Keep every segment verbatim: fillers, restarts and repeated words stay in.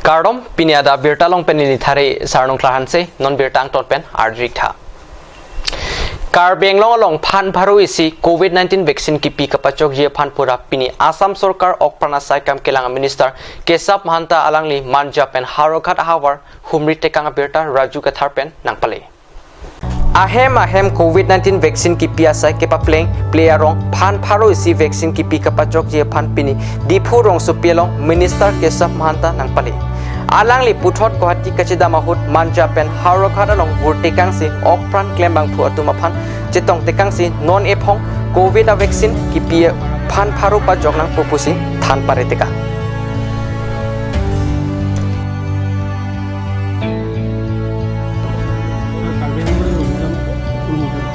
Kardom, pini adak birta along pen neli Thare Sarnung Klarhanse, non birta angton pen arjik tha. Karbi Anglong along phan pharo isi covid nineteen vaccine kipi kapachokji aphan pura pini Assam Sorkar ok pran asai kam kelang Minister Kesab Mahanta alangli Manja pen Howraghat ahavar humri tekang abirta Raju Kathar pen nangpale. Ahem ahem covid nineteen vaccine kipi asai kepapleng ple arong phan pharo isi vaccine kipi kapachokji aphan pini Diphu rongsopi along Minister Kesab Mahanta nangpale. Alangli puthot Guwahati kachedam ahut Manja pen Howraghat along vur tekangsi ok pran klembangphu atum aphan chetong tekangsi non ephong covid a vaccine kipi phan pharo pajok nangpo pusi than pare tekang.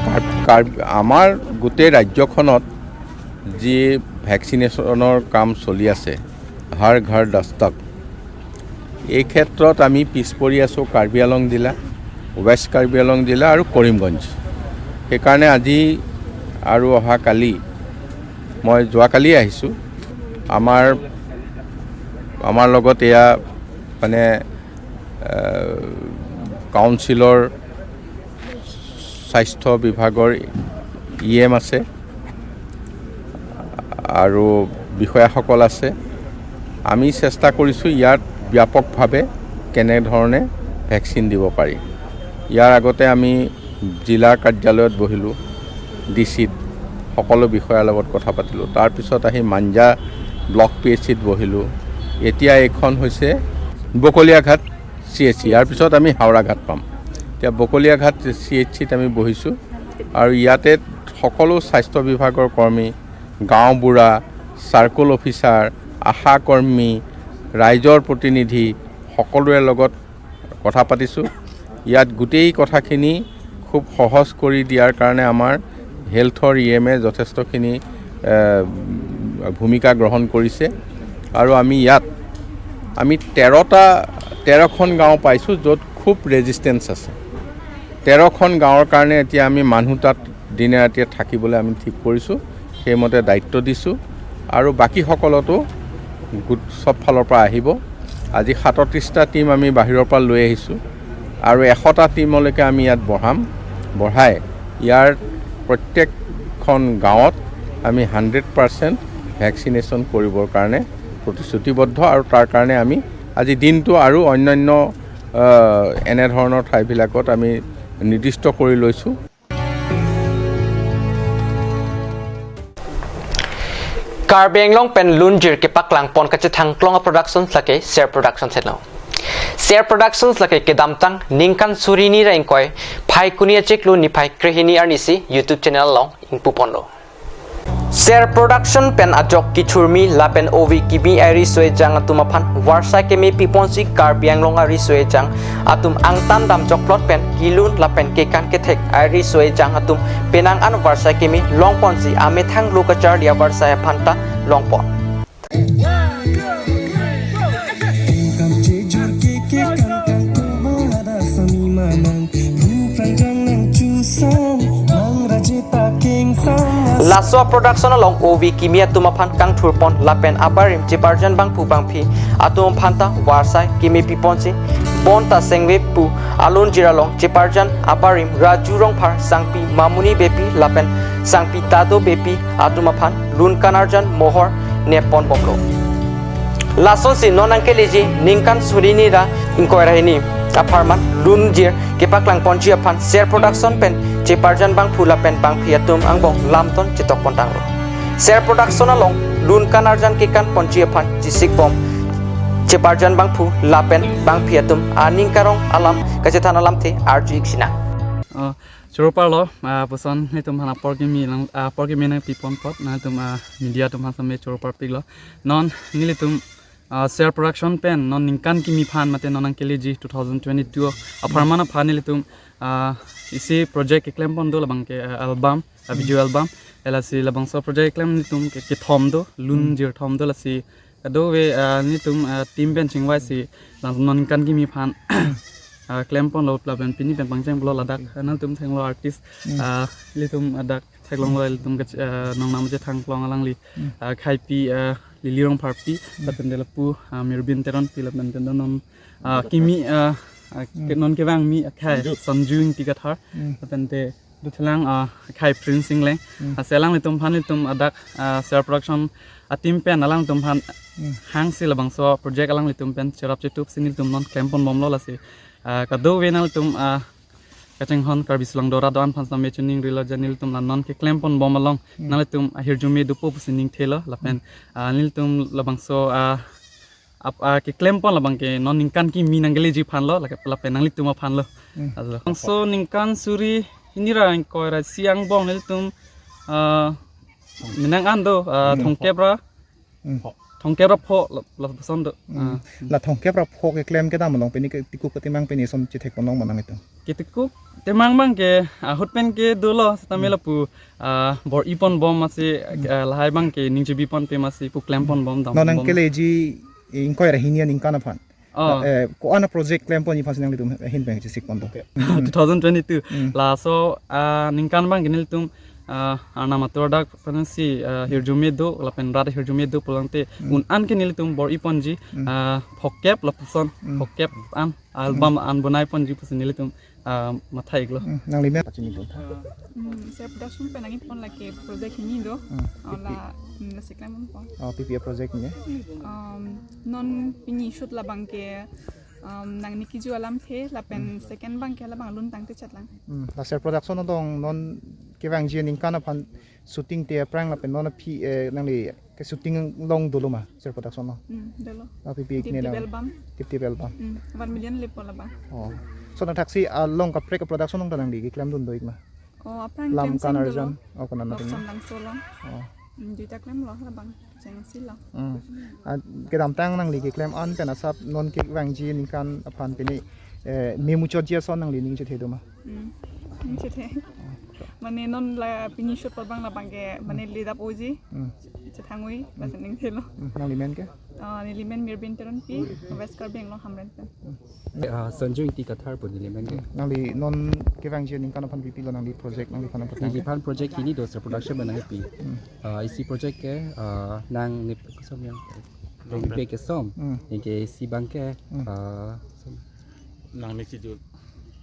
Carb- carb- আমাৰ গোটেই ৰাজ্যখনত যি ভেকচিনেশ্যনৰ কাম চলি আছে, হাৰ ঘৰ দস্তক, এই ক্ষেত্ৰত আমি পিছ পৰি আছোঁ কাৰ্বি আংলং জিলা, ৱেষ্ট কাৰ্বি আংলং জিলা আৰু কৰিমগঞ্জ। সেইকাৰণে আজি আৰু অহা কালি, মই যোৱাকালি আহিছোঁ, আমাৰ আমাৰ লগত এয়া মানে কাউন্সিলৰ স্বাস্থ্য বিভাগৰ ই এম আছে আৰু বিষয়াসকল আছে। আমি চেষ্টা কৰিছোঁ ইয়াত ব্যাপকভাৱে কেনেধৰণে ভেকচিন দিব পাৰি। ইয়াৰ আগতে আমি জিলা কাৰ্যালয়ত বহিলোঁ, ডি চিত সকলো বিষয়াৰ লগত কথা পাতিলোঁ। তাৰপিছত আহি মাঞ্জা ব্লক পি এইচ চিত বহিলোঁ। এতিয়া এইখন হৈছে বকলীয়াঘাট চি এইচ চি, ইয়াৰ পিছত আমি হাওৰাঘাট পাম। এতিয়া বকলীয়াঘাট চি এইচ চিত আমি বহিছোঁ আৰু ইয়াতে সকলো স্বাস্থ্য বিভাগৰ কৰ্মী, গাঁওবুঢ়া, চাৰ্কল অফিচাৰ, আশা কৰ্মী, ৰাইজৰ প্ৰতিনিধি সকলোৰে লগত কথা পাতিছোঁ। ইয়াত গোটেই কথাখিনি খুব সহজ কৰি দিয়াৰ কাৰণে আমাৰ হেল্থৰ ই এমে যথেষ্টখিনি এ, ভূমিকা গ্ৰহণ কৰিছে আৰু আমি ইয়াত আমি তেৰটা তেৰখন গাঁও পাইছোঁ য'ত খুব ৰেজিষ্টেঞ্চ আছে। তেৰখন গাঁৱৰ কাৰণে এতিয়া আমি মানুহ তাত দিনে ৰাতিয়ে থাকিবলৈ আমি ঠিক কৰিছোঁ, সেইমতে দায়িত্ব দিছোঁ আৰু বাকীসকলতো গোট চব ফালৰ পৰা আহিব। আজি সাতত্ৰিছটা টীম আমি বাহিৰৰ পৰা লৈ আহিছোঁ আৰু এশটা টীমলৈকে আমি ইয়াত বঢ়াম। বঢ়াই ইয়াৰ প্ৰত্যেকখন গাঁৱত আমি হাণ্ড্ৰেড পাৰ্চেণ্ট ভেকচিনেশ্যন কৰিবৰ কাৰণে প্ৰতিশ্ৰুতিবদ্ধ আৰু তাৰ কাৰণে আমি আজি দিনটো আৰু অন্যান্য আহ, এনেধৰণৰ ঠাইবিলাকত আমি নিৰ্দিষ্ট কৰি লৈছোঁ। Karbi Anglong pen lunjir kepaklang pon kachethang klong a production lake Ser Production henlo. Ser Production lake kedamtang ningkan suri hini ra ingkoi Phaikuni achiklo niphai krehini arnisi YouTube channel along ingpu ponlo. Ser Production pen ajok kechurmi lapen ove kimi ariso ejang atum aphan varsai keme piponsi Karbi Anglong ariso ejang atum angtan damjokplot pen kelun lapen kekan kethek ariso ejang atum penang an varsai keme longponsi amethang lo kacharli avarsai aphanta longpon. Laso a production along ove kimi atum aphan kangthurpon lapen abarim cheparjan bangphu bangphi atum aphanta varsai keme piponsi bonta sengve pu alunjir along cheparjan abarim Raju Rongphar, Sangpi Mamuni Beypi lapen Sangpi Tado Beypi atum aphan lun kanarjan mohor nepponbomlo. Lasonsi non nangkeleji ningkan suri hini ra ingkoi ra hini apharman lunjir kepaklangponji aphan Ser Production pen cheparjan bangphu lapen bangphi atum angbong lamton chetokpontanglo. Ser Production along lun kanarjan kekanponji aphan chesikbom cheparjan bangphu lapen bangphi atum aning karong alam kachethan alamthe arju-ik sinang. Choro parlo, ah, puson nelitum aphan apor kimi lang, ah, apor kimi nangpipon apot, nelitum, ah, media atum aphan same choro parpiklo. Non nelitum, ah, Ser Production pen non ningkan kimi aphan mate non nangkeleji two thousand twenty-two apharman aphan nelitum, ah, isi project keklempon do labang ke, ah, album, ah, video album. Lasi labangso project keklem nelitum ke, kethom do, lun Hmm. jirthom do lasi kadokave, ah, nelitum, ah, team pen chingvaisi lang non ningkan kimi aphan, ah, klemponlo lapen pini pen pangchenglo ladak, ah, nelitum thenglo artist, Hmm. ah, nelitum, ah, dak theklonglo nelitum ke, ah, nongnam chethang klong alangli, Hmm. ah, Khaipi, ah, Lily Rongpharpi, lapen te lapu, ah, Mirbin Teronpi, lapen te non, ah, kimi, ah, ah, ke non kevangmi akhai Sanju. Sanju Ingti Kathar, lapen te dothulang, ah, akhai Prince Engleng. Hmm. Ah, si alanglitum aphan ilitum adak, ah, Ser Production a-team pen alanglitum aphan hangsi labangso project alanglitum pen cherap chetup si nelitum non klempon bomlo lasi. Ah, kadokave nanglitum, ah, kachinghon Karbi Songdora do-an aphan sitame chiningrilo, ja nelitum la non keklempon bom along nanglitum ahirjume dopo pusi ningthelo lapen, ah, nelitum labangso, ah, ap-, ah, keklempon labang ke non ningkan kimi nangkeleji aphanlo, lake lapen nanglitum aphanlo. Hmm. Alo. Labangso ningkan suri hini ra ingkoi ra isi angbong nelitum, ah, menang an do, ah, thomkep ra, hmm, thomkep ra pho la, lapuson do. Hmm. Ah. La thomkep ra pho keklem kedam along pini ke tikuk ketimang pini son chethek ponlong ma nanglitum? Ketikuk temang abang ke ahut pen ke dolo sitame lapu, ah, bor-ipon bom masi, ah, lahai abang ke ning chebi ponpe masi pu klempon bom dam. Non bom. Nangkeleji ingkoi ra hini aningkan aphan. Oh. Eh, ko-an a-project klemponji aphan si nanglitum ahin pen chesik pon do? Okay. Two thousand twenty-two. Hmm. Laso, ah, ningkan abang ke nelitum, ah, arnam atur dak pensi, ah, hirjume do lapen rat hirjume do pulang te un-an ke nelitum bor-iponji, ah, phokep lapuson, phokep an album an bonai ponji pusi nelitum, ah, matha iklo. Hmm, nangli men pachini pon tha. Hmm, Ser Production pen nangji pon lake project hini do. Hmm. Oh, la, hmm, la si klempon. Oh, P P A project ni? Um, non pini shoot labang ke, um, nangni kiju alamthe lapen second abang ke labang lun tangte chatlang. Hmm, la Ser Production adong non kevangji aningkan aphan shooting te aphrang lapen non aphi, eh, nangli ke shooting along dolo ma Ser Production lo? Hmm, dolo. Api pi Tip ne Tip na album. Tip Tip album. Hmm, one million lepo labang. Oh. So nangthaksi along kaprek a-production along ta nangli keklem dun do ik ma? Oh, aphrang Lam klem Kan seng Arjan. Dolo. Oh, konat na Lok pini? Sam Langso lo. Oh. Hmm, duita klemlo labang. Cheng si lo. Hmm. Ah, kedamtang nangli keklem an pen asap non kevangji aningkan aphan pini, eh, memuchotji ason nangli ning chethe do ma? Hmm. Ning chethe. Mane non la pini shoot pon abang labang ke, mane ledap oji. Hmm. Chethangui, lason ningthelo. Hmm. Nangli men ke? Ah, neli men Mirbin Teronpi, West Karbi Anglong Hamren pen. Ah, Sanju Ingti Kathar pu neli men ke. Hmm. Nangli non kevangji aningkan aphan pipilo nangli project nangliphan aphan? Neliphan project hini do Ser Production pen nangpi. Hmm. Ah, isi project ke, ah, nang ne kosom yang. Rengpe kesom. Hmm. Neke isi abang ke, hmm, ah, Nang ne kiju.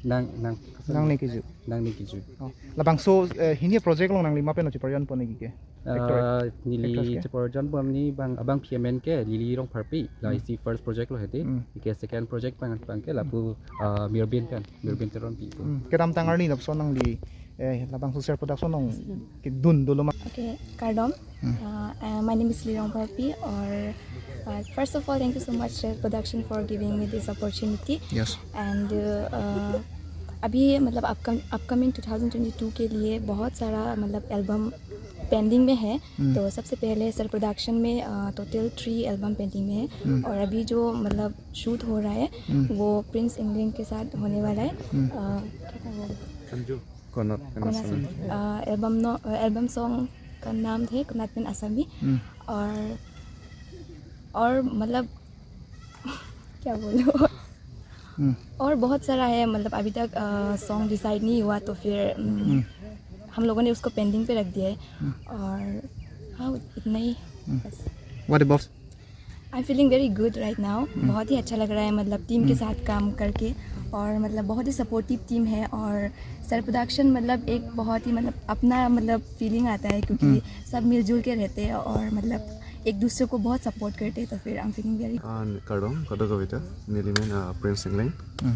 Nang, nang. Nang ne kiju. Nang ne kiju. Oh. Labangso, eh, hini project along nangli ma pen cheparjan pon nangji ke? Actor, ah, neli actress ke? Cheparjan pon ni abang, abang P M N ke, Lily Rongpharpi. La, hmm, isi first project lo hedi. Hmm. Ike second project abang, abang ke lapu, ah, Mirbin kan, Mirbin Teronpi pu. Hmm. Kedamtang arni lapuson nangli, eh, labangso Ser Production along kedun dolo ma? Okay, kardom. Hmm. Uh, uh, my name is Lily Rongpharpi, और, uh, first of all, thank you so much, Ser Production, for giving me this opportunity. Yes. And, uh, uh, अभी मतलब अपकम upcoming twenty twenty two के लिए बहुत सारा मतलब album pending में है। हम्म। तो सबसे पहले सर प्रोडक्शन में, अ, टोटल थ्री एल्बम पेंडिंग में है। हम्म। और अभी जो मतलब शूट हो रहा है, हम्म, वो प्रिंस इंग्लैंड के साथ होने वाला है। हम्म। अ, क्या था वो? Sanju. Konat pen Konat, Asami. अ, एल्बम नौ, अ, एल्बम सॉन्ग का नाम है कोनाट पेन आसामी। हम्म। और, और मतलब, क्या बोलूँ? हम्म। और बहुत सारा है, मतलब, अभी तक, अ, सॉन्ग डिसाइड नहीं हुआ, तो फिर, हम्म, हम्म, हम लोगों ने उसको पेंडिंग पे रख दिया है। हम्म। और हाँ, इतना ही हम्म। बस। What about? I'm feeling very good right now। हम्म। बहुत ही अच्छा लग रहा है, मतलब, टीम के हम्म। साथ काम करके। और, मतलब, बहुत ही सपोर्टिव टीम है। और सर प्रोडक्शन, मतलब, एक बहुत ही, मतलब, अपना, मतलब, फीलिंग आता है, क्योंकि हम्म। सब मिलजुल के रहते हैं और, मतलब, एक दूसरे को बहुत सपोर्ट करते हैं, तो फिर I'm feeling very Ah, kardom, kardom kavita, neli men, ah, Prince Engleng. Hmm.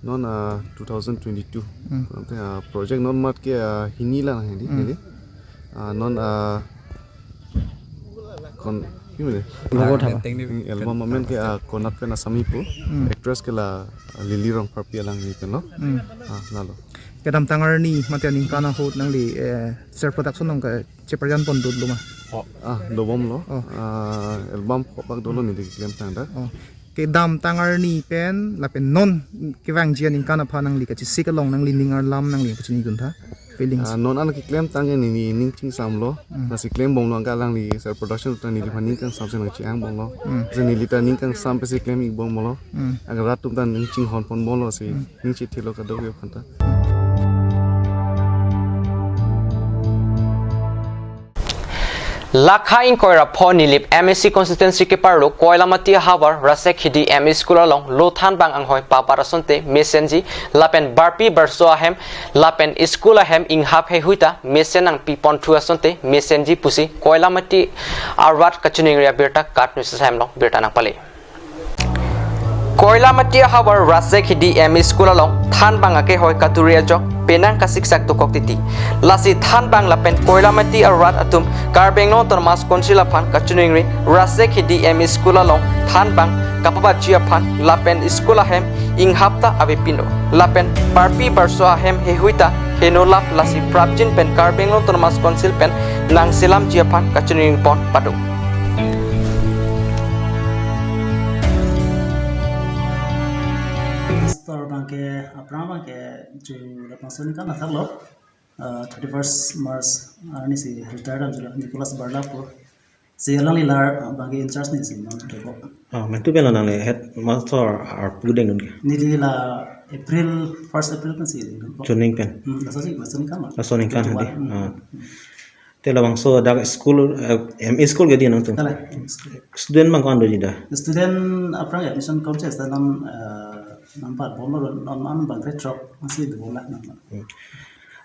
Non, ah, two thousand twenty-two. Hmm. Ante, ah, project non mat ke, ah, hini la nang hini, Hmm. neli. Ah, non, ah, kon, hini le? Logo Ah, thapa. Album amen ke, ah, Konat pen Asami pu. Hmm. Actress ke la, ah, Lily Rongpharpi alang ni pen lo. Hmm. Ah, lalo. Kedamtang arni mate aningkan ahut nangli, eh, Ser Production along ke cheparjan pon dolo ma? Oh. Ah, dobom lo. Oh. Ah, album phobak dolo neli keklem tang dak. Oh. Kedamtang arni pen, lapen non kevangji aningkan aphan nangli kachesik along nangli ning arlam nangli kachini dun tha. Feelings. Ah, non an keklem tang ke neli ning chingsam lo. Hmm. Lasi klem bom lo anke alangli Ser Production ta neliphan ning kangsam si nang chiang bom lo. Hmm. Si neli ta ning kangsam pensi klem ik bom lo. Hmm. Anke rat atum ta ning chinghon pon bom lo si. Hmm. Ning chethelo kadokave aphanta. Lakha ingkoi ra pho Nilip M A C constituency keparlo Koilamati ahavar Rasek Hidi M E School along lo thanbang anghoi pabar asonte mesenji lapen barpi barso ahem lapen school ahem inghap heihui ta mesen nangpiponthu asonte mesenji pusi Koilamati arat kachiningri abirta KAT News Assam along birta nangpale. Koilamati ahavar Rasek Hidi M E School along thanbang akehoi katuri ajok penang kasiksak dokok titi. Lasi thanbang lapen Koilamati arat atum Karbi Anglong Autonomous Council aphan kachiningri Rasek Hidi M E School along thanbang kapabatji aphan lapen school ahem inghap ta avepinlo. Lapen barpi barso ahem heihui ta henolap lasi prapjin pen Karbi Anglong Autonomous Council pen nangselamji aphan kachiningri pon padung. Pastor abangke, aphrang abangke, ju lapuson kan athak lo, uh, thirty-first March, uh, arni si retired am jula Nicholas Barla po. Si alangli la, uh, abangke in charge ni si non to ko. Oh, mentu bela nangli headmaster arpu dengdun ke? Neli la April, first April kan si dengdun ko. Chuning pen? Hmm, laso si, laso ni kan lo. Laso ni kan. Twenty-one. Hadi. Hmm. Ah. Te labangso dak school, eh, M E school ke di nangtum? Tala, M E school. Student bang ko-an doji da? Student aphrang admission kom chesta non, eh, non parbomlo, non, non bang kre throk, masih dubomlo non. Hmm.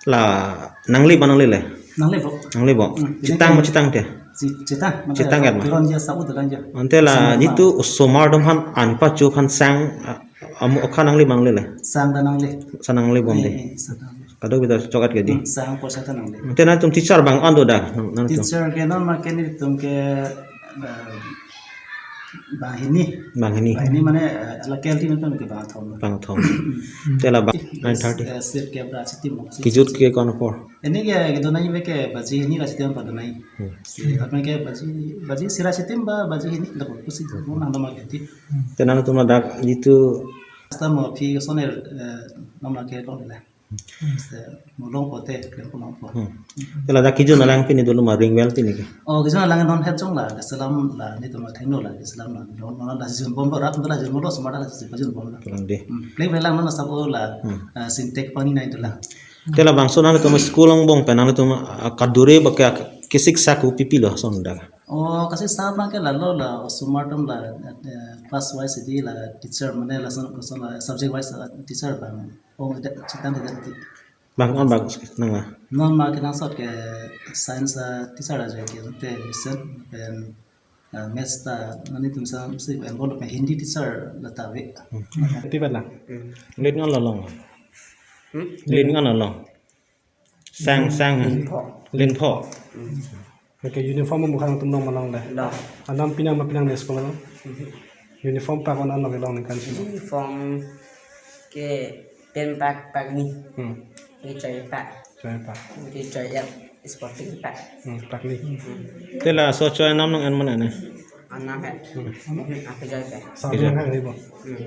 La nangli ba nanglile? Nanglibo. Nanglibo. Hmm, Chitang ma chitang te? Chi-, chitang, mate Chitang kan ma? Piron ja sabu dalan ja. Ante la Sama jitu osomar atum aphan anpacho aphan sang, ah, amu okha nangli ba nanglile? Sang ta nangli. Sang nanglibom de. Eh, eh, sang ta nangli. Kadokave ta chok-at ke di. Hmm, sang poisa ta nangli. Ante nangtum teacher bang ko-an do da, nang, nangtum? Teacher ke non ma ke nelitum ke, eh, banghini. Banghini. Banghini mane, eh, ala K L T mane ke bangthom. Bangthom. Te la bang nine thirty. Eh, sir ke bra sitim mo. Kejut ke ko-an apor? Ini ke kedo nai ke baji hini ra sitim padonai. Hmm. Si, apa ke baji, baji sira sitim ba, baji hini la pusi mo nang nama ke ti. Te nangtum dak jitu. Hasta mo phi soner, eh, nama ke lo la. Se mo longpo te, klem po longpo. Hmm. Te ladak kejun alang pini dolo ma ring well pini ke? Oh, kejun alang non het jong la, keselam la, nelitum athengno la, keselam la, non, non la jun bom ra, la jun bom lo, semar la jun bom la. Kelang de. Hmm. Play play lang non sabo la, Hmm. eh, sintek pani nai dola. Te labangso nangtum school angbong pen nangtum, ah, kadure ba ke, kesiksak kopipilo ason dak? Oh, kasiksak abangke lalo la, osomar atum la, eh, class wise di la teacher mane lason, lason la subject wise, eh, teacher bang. Oh, ida, Chitang ida ti. Bang ko-an bang nang la? Non ma kenangsot ke science, ah, teacher aja ke te mesen pen, ah, maths ta nelitum sa si envelope Hindi teacher la ta ave. Hmm. Ti bala. Hmm. Lin ko-an lo long? Hmm? Lin ko-an lo long? Sang, sang. Lin pho. Lin pho. Hmm. Oke, uniform mo khang atum long ma longle? Long. Anam pinang ma pinang ne school along? Mhm. Uniform pak ko-an long long ningkan si? Uniform ke pen pak, pak ni. Hmm. Ke choi pak. Choi pak. Ke choi ya sporting pak. Hmm, pak ni. Hmm. Te laso choi anam nang-en ma nang ne? Anam hai. Hmm. Hmm, apa choi pak? Sa Ke choi. Nang hai ni bo. Hmm.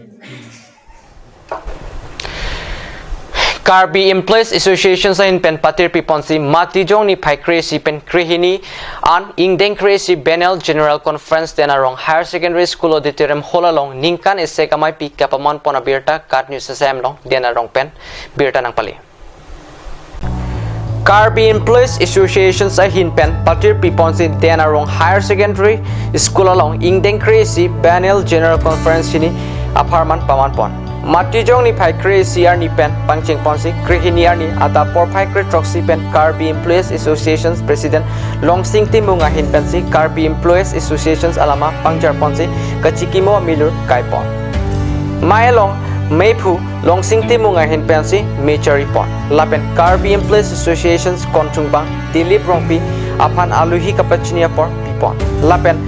Karbi Employees Association ahin pen patirpiponsi Matijong niphai kre-isi pen krehini an ingdeng kre-isi Biennial General Conference Den Arong Higher Secondary School Auditorium Hall along ningkan isi ameipi kapamanpon abirta KAT News Assam along Den Arong pen birta nangpale. Karbi Employees Association ahin pen patirpiponsi Den Arong Higher Secondary School along ingdeng kre-isi Biennial General Conference hini apharman pamanpon. Matijong niphai kre-isi arni pen pangchengponsi krehini arni adap porphai kre-throksi pen Karbi Employees Association President Longsing Timung ahin pensi Karbi Employees Association alama pangjarponsi kachikimo amilur kaipon. Mei along meiphu Longsing Timung ahin pensi me charipon. Lapen Karbi Employees Association kongthungbang Dilip Rongpi aphan aluhi kapachini apor pipon. Lapen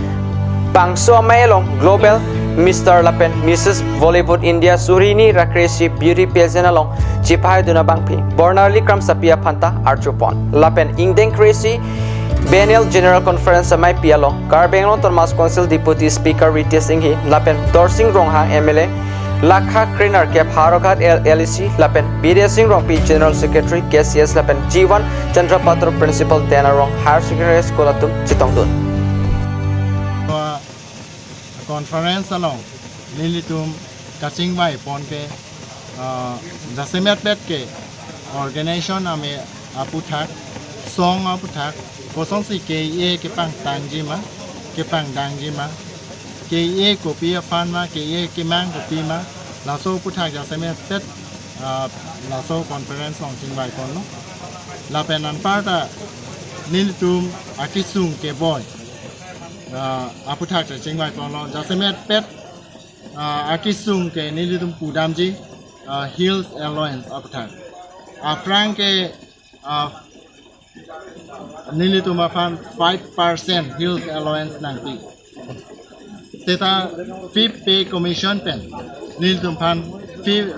bangso amei along Global Mister lapen Missus Bollywood India suri hini ra kre-isi beauty pageant along chipai dun abangpi Bornali Kramsapi aphan ta arjupon. Lapen ingdeng kre-isi Biennial General Conference ameipi along Karbi Anglong Autonomous Council Deputy Speaker Ritesh Enghi lapen Dorsing Ronghang M L A, Lakha Krenerkep Howraghat L-, L A C lapen Bidya Sing Rongpi General Secretary K C S lapen Jiwan Chandra Patro Principal Den Arong Higher Secondary School atum chetongdun. Conference along nelitum kachingvai pon ke, ah, jasemet pet ke organization ame aputhak, song aputhak, Kosonsi K E A kepangtangji ma, kepangdangji ma, K E A kopi aphan ma, K E A kemang kopi ma, laso aphuthak jasemet pet, ah, laso conference along chingvai ponlo. Lapen anparta nelitum akesung keboi, ah, aphuthak ta chingvai ponlo. Jasemet pet, ah, akesung ke nelitum pudamji, ah, Hills Allowance aphuthak. Aphrang ke, ah, nelitum aphan five percent Hills Allowance nangpi. Seta Fifth Pay Commission pen nelitum aphan fifth,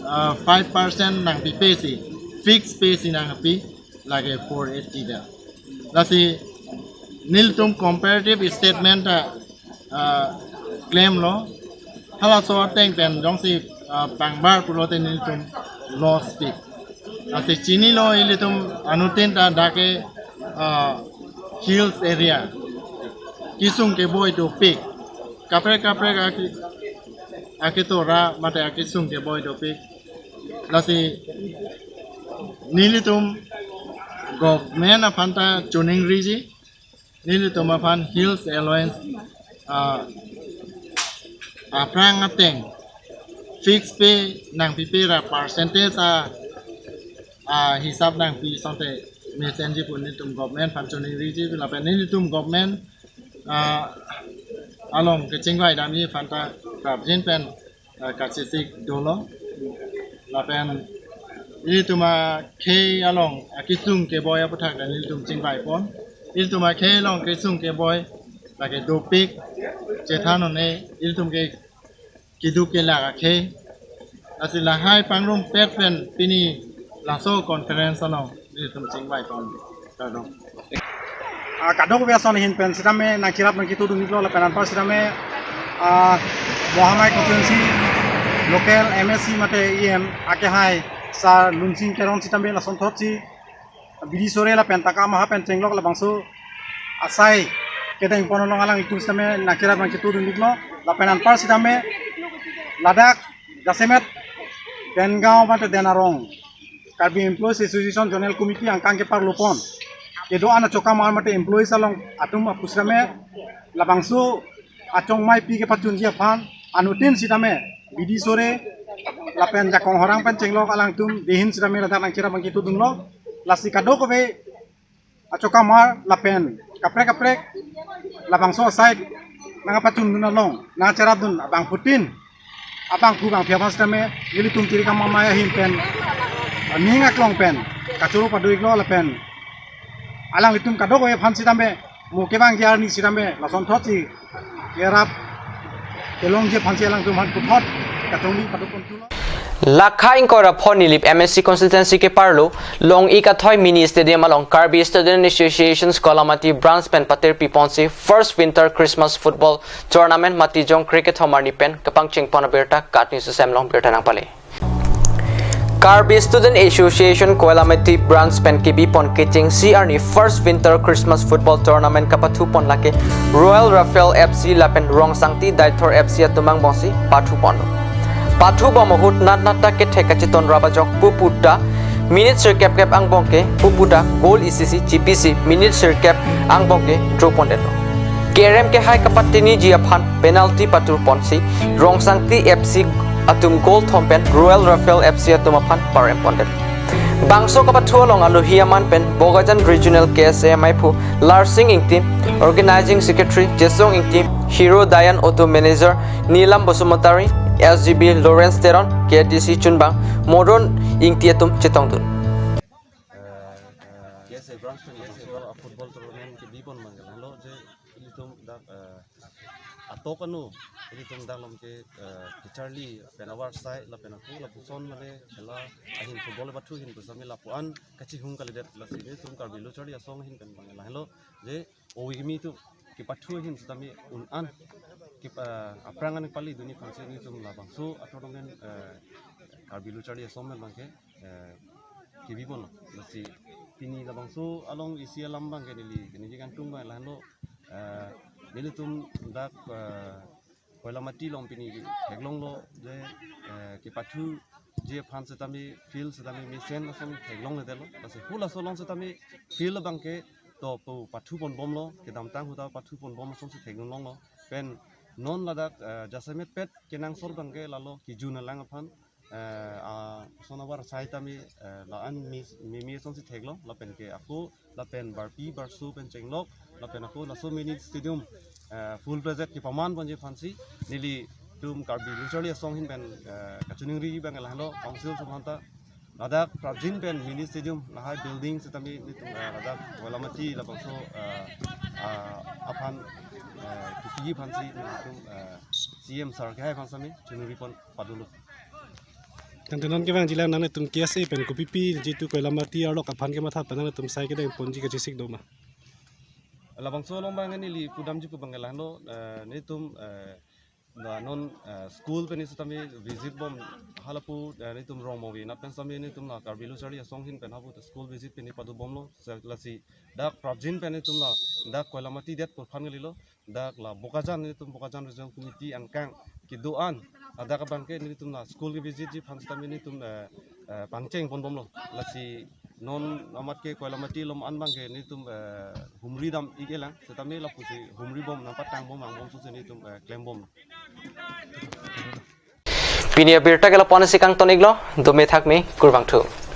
ah, five percent nangpipe si, fixed pay si nangpi, lake four eighty ta. Lasi nelitum comparative statement ta, ah, klemlo. Halaso ateng pen jongsi, ah, pangbar pulote nelitum loss pik. Lasi chinilo ilitum anuttin ta dak ke, ah, hills area kesung keboi dopik. Kaprek kaprek ake, aketora mate akesung keboi dopik. Lasi nelitum government aphan ta choningriji, nelitum aphan Hills Allowance, ah, aphrang ateng fixed pay nangpipe ra percentage a, ah, hisap nangpi asonte mesenji pu nelitum government aphan choningriji, lapen nelitum government, ah, along kechingvai damji aphan ta prapjin pen, ah, kachesik dolo. Lapen ilitum akhei along akesung keboi aphuthak ta nelitum chingvai pon. Ilitum akhei along kesung keboi lake dopik, chethan un-e, ilitum ke keduk kelak akhei. Lasi lahai pangrumpet pen pini laso conference along nelitum chingvai pon. Kardom. Ah, kadokave ason ahin pen sitame nangcherap nangketudun-iklo lapen anpar sitame, ah, Mahamai constituency local M A C mate E M akehai Sar Lunsing Teron sitame lasonthotsi bidi sore lapen tangka maha pen chenglok labangso asai kedeng pon along alanglitum sitame nangcherap nangketudun-iklo lapen anpar sitame ladak jasemet Dengaon mate Den Arong Karbi Employees Association Zonal Committee angkang keparlo pon kedo-an achokamar mate employees along atum aphu sitame labangso achongmai pi kepachunji aphan anuttin sitame bidi sore lapen jakong horang pen chenglok alangtum dehin sitame ladak nangcherap nangketudunlo. Lasi kadokave achokamar lapen kaprek kaprek labangso asai nangkapachundun along nangcherapdun abangphutin abangphu bangphi aphan sitame nelitum Tiri Kam Amei ahin pen, ah, ning aklong pen kachoro pado-iklo lapen alanglitum kadokave aphan sitame mo kevangji arni sitame lasonthotsi kerap kelongji aphansi alangtum aphan puthot kachongni pado ponthulo. Lakha ingkoi ra pho Nilip M A C constituency keparlo Long-ik Athoi Mini Stadium along Karbi Student Associations Koilamati Branch pen patir piponsi First Winter Christmas Football Tournament Matijong kre kethom arni pen kapangcheng pon abirta KAT News Assam along birta nangpale. Karbi Student Association Koilamati Branch pen kebi pon kechengsi arni First Winter Christmas Football Tournament kapathu pon lake Royal Rifle F C lapen Rongsangti Daithor F C atum angbongsi pathu ponlo. Pathu bom ahut natnat ta kethek kacheton rap ajok pupu ta minute sirkep kep angbong ke pupu ta goal isi si chipisi minute sirkep angbong ke draw pondetlo. Kerem kehai kapatini ji aphan penalty patur ponsi Rongsangti F C atum goal thom pen Royal Rifle F C atum aphan parem pondet. Bangso kapathu along alohi aman pen Bokajan Regional K S A maiphu Larsing Ingti, Organizing Secretary Jesong Ingti, Hero Dayan Auto Manager Nilam Basumatary, S G B Lawrence Teron, K D C chunbang Modon Ingti atum chetongdun. Eh, eh, K S A branch pen labangso football tournament kebi pon abang ke lahelo je ilitum dak, eh, atok anu ilitum dak along ke, eh, kacharli pen avarsai lapen ako lapuson mane khela ahin football pathu ahin pusitame lapu-an kachihung kalidet, lasi nelitum Karbi Lo Charli Asong ahin pen abang lahelo je ove kimi atum kepathu ahin sitame un-an ke, eh, aphrang an pali dunji aphansi nelitum labangso atournament, eh, Karbi Lo Charli Asong pen abang ke, eh, kebi ponlo. Lasi pini labangso along isi alam abang ke neli, neli kantung abang lahelo, eh, nelitum dak, eh, Koilamati along pini theklonglo je, eh, kepathuji aphan sitame field sitame mesen ason theklongledetlo. Lasi halaso along sitame field abang ke to pu pathu pon bomlo, kedamtang ahut ta pathu pon bom asonsi thekdun longlo. Pen non ladak, eh, jasemet pet kenangsot abangke lalo kejun alang aphan, eh, ason abar sai tame, eh, la-an mi, mimi asonsi theklo, lapen ke ako, lapen barpi barso pen chenglok, lapen ako laso mini stadium, eh, full project kepaman ponji aphansi, nelitum Karbi Lo Charli Asong ahin pen, eh, kachiningri abang lahelo, council atum aphanta, ladak prapjin pen mini stadium lahai building setame nelitum, eh, ladak Koilamati labangso, eh, ah, aphan, eh, kepiji aphansi nelitum, eh, C M sir kehai aphan setame chiningri pon padolo. Tangte non kevangji lang nangtum K S A pen kopipi jitu Koilamati arlok aphan kematha pen nangtum sai kedeng ponji kachesik doma? Labangso along abang neli pudamji pu abang lahelo, eh, nelitum, eh, la non, eh, school pen setame visit bom halapu, eh, nelitum rong movi na pen setame nelitum la Karbi Lo Charli Asong ahin pen hapu school visit pen padu bomlo, se-, lasi dak prapjin pen nelitum ladak Koilamati det purphan kalilo, dak la Bokajan, nelitum Bokajan Regional Committee angkang kedo-an, ladak abangke nelitum la school kevisit ji aphan setame nelitum, eh, eh, pangcheng pon bomlo. Lasi non amat ke Koilamati along an abangke nelitum, eh, humri dam-ik-e lang, setame lapusi humri bom nangpatang bom angbomso si nelitum, eh, klem bomlo. Pini abirta ke lapu-an si kangton-iklo, dome thakme, kurvangthu.